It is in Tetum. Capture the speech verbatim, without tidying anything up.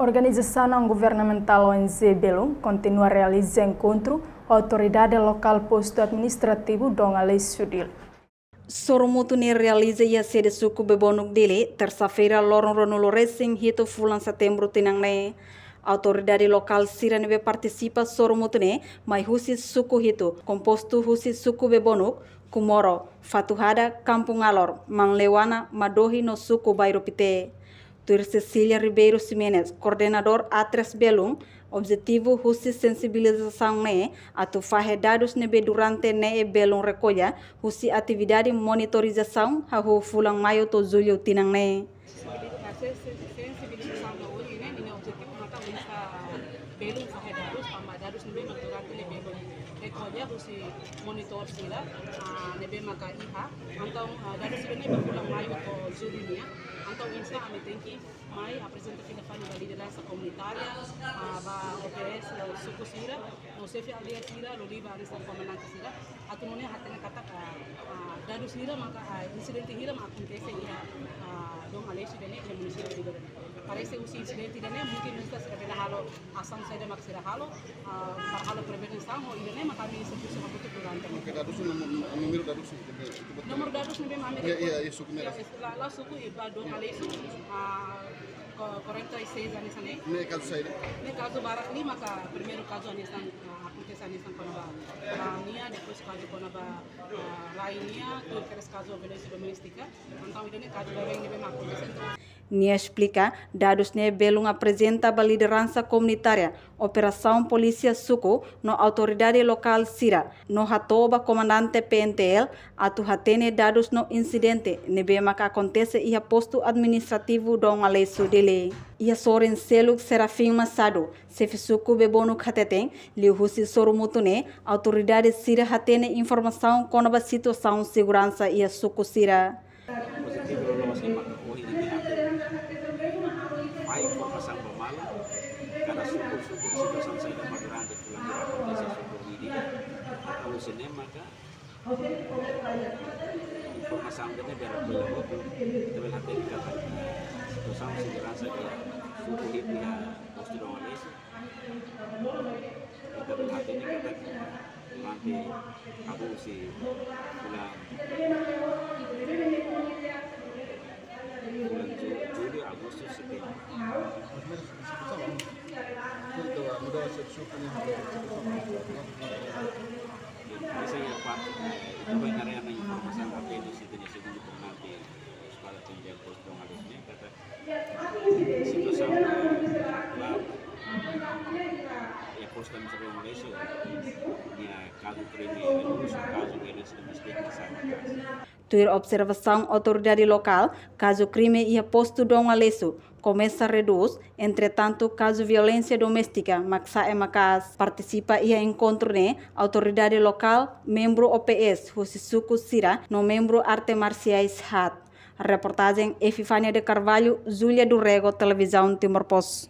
Organizasaun não governamentál, O N G, Belun kontinua realiza enkontru ho autoridade lokál postu administrativu Dom Aleixo, Dili. Sorumutu ne'e realiza iha sede suku Bebonuk, Dili, tersa-feira, loron ruanulu resin hitu fulan setembru tinan ne'e. Autoridade lokál sira ne'ebé partisipa sorumutu ne'e mai husi suku hitu, kompostu husi suku Bebonuk, Kumoro, Fatuhada, Kampung Alor, Manleuana, Madohi no suku Bairru Pite. Tuir Cecília Ribeiro Ximenes, koordenadór A três Belun, objetivu husi sensibilizasaun ne'e atu fahe dadus ne'ebé durante ne'e Belun rekolla husi atividade monitorizasaun hahú fulan Maiu to'o Jullu tinan ne'e. Sensibiliza-, sen-, sen-, sensibilizasaun ba ohin ne'e, ninia objetivu maka oinsá Belun fahe dadus, tanba dadus ne'ebé mak durante ne'e Belun rekolla husi monitór sira, ah, ne'ebé maka iha. Entaun, ah, dadus sira-ne'e ba fulan Maiu to'o Jullu nian. Entaun oinsá ami tenke mai aprezenta fila fali ba lideransa komunitária, ah, ba O P S, ah, suku sira, no xefe aldeia sira, lori ba hanesan komandante sira, atu nune'e hatene katak, ah, ah, dadus hira maka, ah, insidente hira mak akontese iha, ah, Dom Aleixo ida-ne'e, iha munisípiu ida-ne'e. Parese husi insidente ida-ne'e, mungkin mesta sira bele halo asaun saida mak sira halo, ah, para halo prevensaun, ho ida-ne'e mak ami servisu hamutuk durante. Oke, dadus, númeru, númeru dadus ne'ebé, itu betul. Númeru dadus ne'ebé mak ami... Iya, iya, iya, suku ne'e. Iya, la, la suku iha Dom Aleixo, ah, ko-, quarenta e seis hanesan ne'e. Ne'e kazu saida? Ne'e kazu barak liu maka primeiru kazu hanesan, ah, akontese hanesan kona-ba, ah, nia, depois kazu kona-ba, ah, rai nia, tuir kedas kazu violénsia doméstika. Entaun ida-ne'e kazu baibain ne'ebé mak akontese. Nia esplika, dadus ne'e Belun aprezenta ba lideransa komunitária, operasaun polísia suku no autoridade lokál sira, no hato'o ba komandante P N T L atu hatene dadus no insidente ne'ebé maka akontese iha postu administrativu Dom Aleixo, Dili. Iha sorin seluk, Serafim Machado, xefe suku Bebonuk, hateten, liuhusi sorumutu ne'e, autoridade sira hatene informasaun kona-ba situasaun seguransa iha suku sira. Pozitivu loloos ne'e maka ohin ne'e atu fahe informasaun ba malu, kada suku, suku, situasaun saida mak durante fulan hira akontese suku ida-ne'e. Husi ne'e maka informasaun ida-ne'e bele apoiu hotu, ita bele hatene katak situasaun seguransa iha suku hitu iha postu Dom Aleixo. Ita bele hatene katak durante, hahú husi fulan, fulan Ju-, Jullu, Agostu, Setembru. Esa iha parte, eh, ita bele haree ona informasaun ida-ne'e husi ita-nia segundu komandante Eskuadra T N T L postu Dom Aleixo ne'e, katak situasaun, eh, ba, iha postu administrativu Dom Aleixo, nia kazu krime, kazu violénsia doméstika hanesan ne'e. Tuir observasaun autoridade lokál, kazu krime iha postu Dom Aleixo komesa redús, entretantu, kazu violénsia doméstika mak sa'e maka'as. Partisipa iha enkontru ne'e autoridade lokál, membru O P S husi suku sira no membru arte marsiais haat. Reportajen Epifania de Carvalho, Julia do Rego, Televizaun Timor Post.